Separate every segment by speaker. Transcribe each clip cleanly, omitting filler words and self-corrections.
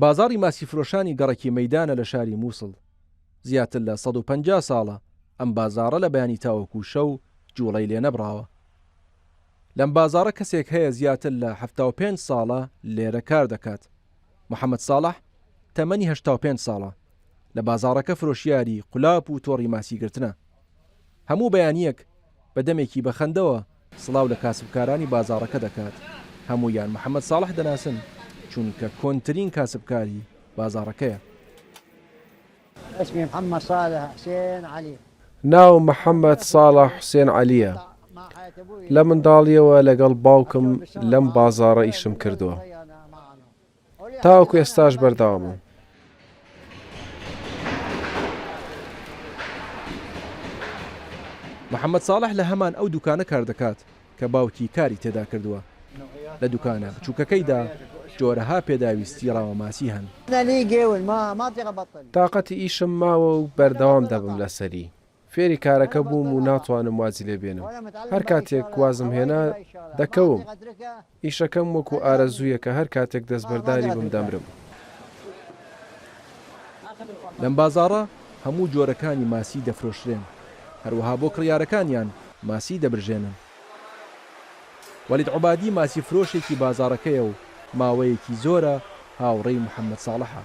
Speaker 1: بازاڕی ماسیفرۆشانی گەڕەکی مەیدانە لە شاری مووسڵ. زیاتر لە 150 ساڵە ئەم بازاڕە لە بەیانی تاوەکو شەو جوڵەی لێنەبڕاوە. لەم بازاڕە کەسێک هەیە زیاتر لە 75 ساڵە لێرە کار دەکات. محەمەد ساڵح تەمەنی 85 ساڵە. لە بازاڕەکە فرۆشیاری قولاپ و تۆڕی ماسیگرتنە. هەموو بەیانییەک بە دەمێکی بە خەندەوە سڵاو لە کاسبکارانی بازاڕەکە دەکات، هەموویان محەمەد ساڵح دەناسن، چونکە کۆنترین کاسبکاری بازاڕەکەیە.
Speaker 2: ناوم محەمەد ساڵح حوسێن عەلییە، لە منداڵییەوە لەگەڵ باوکم لەم بازاڕە ئیشم کردووە. تاوەکو ئێستاش بەردەوامم.
Speaker 1: محەمەد ساڵح لە هەمان ئەو دوکانە کار دەکات کە باوکی کاری تێدا کردووە. لە دوکانە بچووکەکەیدا جۆرەها پێداویستی ڕاوەماسی هەن.
Speaker 2: تاقەتی ئیشم ماوە و بەردەوام دەبم لەسەری. فێری کارەکە بووم و ناتوانم وازی لێ بێنم. هەر کاتێک وازم هێنا، دەکەوم. ئیشەکەم وەکو ئارەزوویەکە هەر کاتێک دەستبەرداری بم دەمرم.
Speaker 1: لەم بازاڕە هەموو جۆرەکانی ماسی دەفرۆشرێن، هەروەها بۆ کڕیارەکانیان ماسی دەبرژێنن. وەلید عوبادی ماسیفرۆشێکی بازاڕەکەیە و ماوەیەکی زۆرە هاوڕێی محەمەد ساڵحە.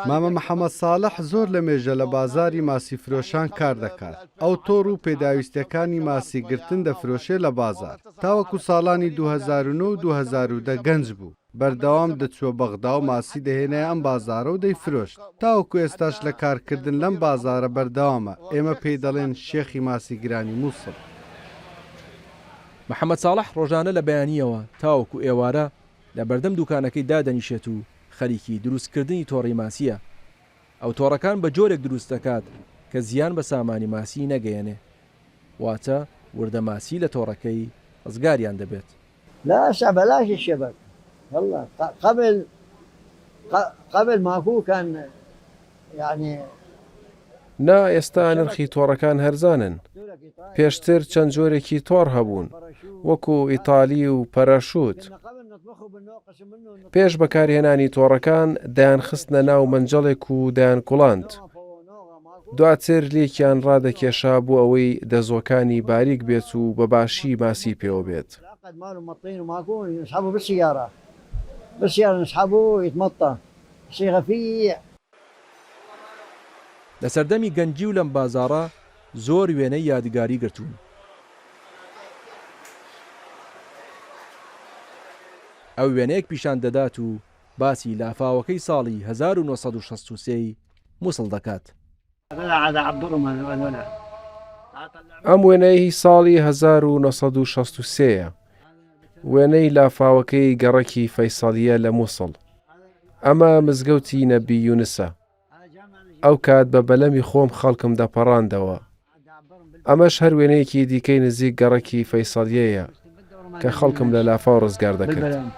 Speaker 3: مامە محەمەد ساڵح زۆر لە مێژە لە بازاری ماسی فرۆشان کار دەکات، ئەو تۆڕ و پێداویستیەکانی ماسی گرتن دەفرۆشێ لە بازار، تاوەکو ساڵانی 2009 و 2010 گەنج بوو، بەردەوام دەچووە بەغدا و ماسی دەهێنایە ئەم بازارە و دەیفرۆشت، تاوەکو ئێستاش لە کارکردن لەم بازارە بەردەوامە، ئێمە پێی دەڵێن شێخی ماسیگرانی موسڵ.
Speaker 1: محەمەد ساڵح ڕۆژانە لە بەیانییەوە تاوەکو ئێوارە لە بەردەم دوکانەکەی دادەنیشێت و خەریکی دروستکردنی تۆڕی ماسییە. ئەو تۆڕەکان بە جۆرێک دروست دەکات کە زیان بە سامانی ماسی نەگەیەنێ. واتە وردە ماسی لە تۆڕەکەی ڕزگاریان دەبێت.
Speaker 4: لا هسه بلاش الشبك والله قبل قبل ماكو كان يعني.
Speaker 2: نا ئێستا نرخی تۆڕەکان هەرزانن. پێشتر چەند جۆرێکی تۆڕ هەبوون وەکو ئیتالی و پەراشوت. پێش بەکارهێنانی تۆڕەکان دەیانخستنە ناو مەنجەڵێک و دەیانکوڵاند. دواتر لێکیان ڕادەکێشا بۆ ئەوەی دەزووەکانی باریک بێت و بە باشی ماسی پێوە بێت.
Speaker 1: لە سەردەمی گەنجی و لەم بازاڕە زۆر وێنەی یادگاری گرتوون. ئەو وێنەیەک پیشان دەدات و باسی لافاوەکەی ساڵی 1963 ی موسڵ دەکات.
Speaker 2: ئەم وێنەیە هی ساڵی 1963 یە. وێنەی لافاوەکەی گەڕەکی فەیسەڵییە لە موسڵ. ئەمە مزگەوتی نەبی یونسە. ئەو کات بە بەلەمی خۆم خەڵکم دەپەڕاندەوە. ئەمەش هەر وێنەیەکی دیکەی نزیک گەڕەکی فەیسەڵیەیە کە خەڵکم لە لافاو ڕزگار دەکرد.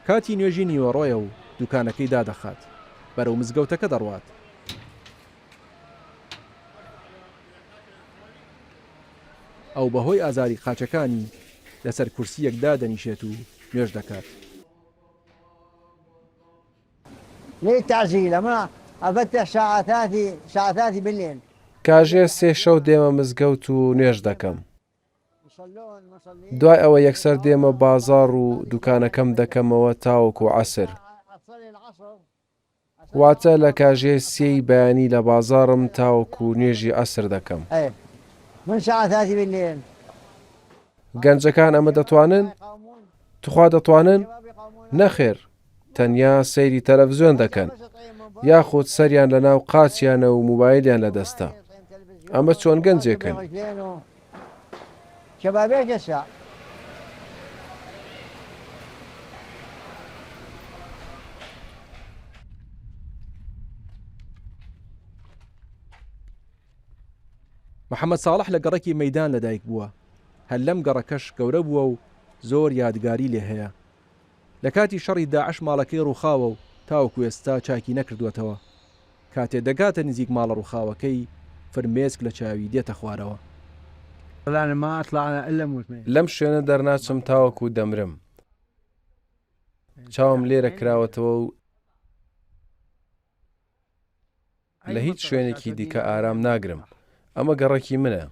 Speaker 1: کاتی نوێژی نیوەڕۆیە و دوکانەکەی دادەخات، بەرەو مزگەوتەکە دەڕوات. ئەو بەهۆی ئازاری قاچەکانی لەسەر کورسییەک دادەنیشێت و نوێژ دەکات.
Speaker 2: کاژێر سێ شەو دێمە مزگەوت و نوێژ دەکەم. دوای ئەوە یەکسەر دێمە بازاڕ و دوکانەکەم دەکەمەوە تاوەکو عەسر. واتە لە کاژێر سێی بەیانی لە بازاڕم تاوەکو نوێژی عەسر دەکەم. گەنجەکان ئەمە دەتوانن؟ توخوا دەتوانن؟ نەخێر، تەنیا سەیری تەلەفزیۆن دەکەن، یاخود سەریان لەناو قاچیانە و موبایلیان لەدەستە. ئەمە چۆن گەنجێکن؟
Speaker 1: محەمەد ساڵح لە گەڕەکی مەیدان لەدایک بووە، هەر لەم گەڕەکەش گەورە بووە و زۆر یادگاری لێ هەیە. لە کاتی شەڕی داعش ماڵەکەی ڕووخاوە و تاوەکو ئێستا چاکی نەکردووەتەوە. کاتێ دەگاتە نزیک ماڵە ڕووخاوەکەی، فرمێسک لە چاوی دێتە خوارەوە.
Speaker 2: لەم شوێنە دەرناچم تاوەکو دەمرم. چاوم لێرە کراوەتەوە و لە هیچ شوێنێکی دیکە ئارام ناگرم. ئەمە گەڕەکی منە.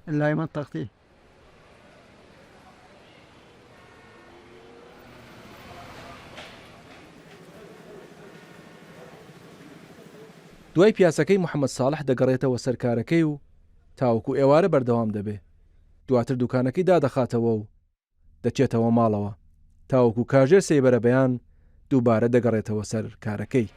Speaker 1: دوای پیاسەکەی محەمەد ساڵح دەگەڕێتەوە سەر کارەکەی و تاوەکو ئێوارە بەردەوام دەبێ، دواتر دوکانەکەی دادەخاتەوە و دەچێتەوە ماڵەوە تاوەکو کاژێر سێی بەرەبەیان دووبارە دەگەڕێتەوە سەر کارەکەی.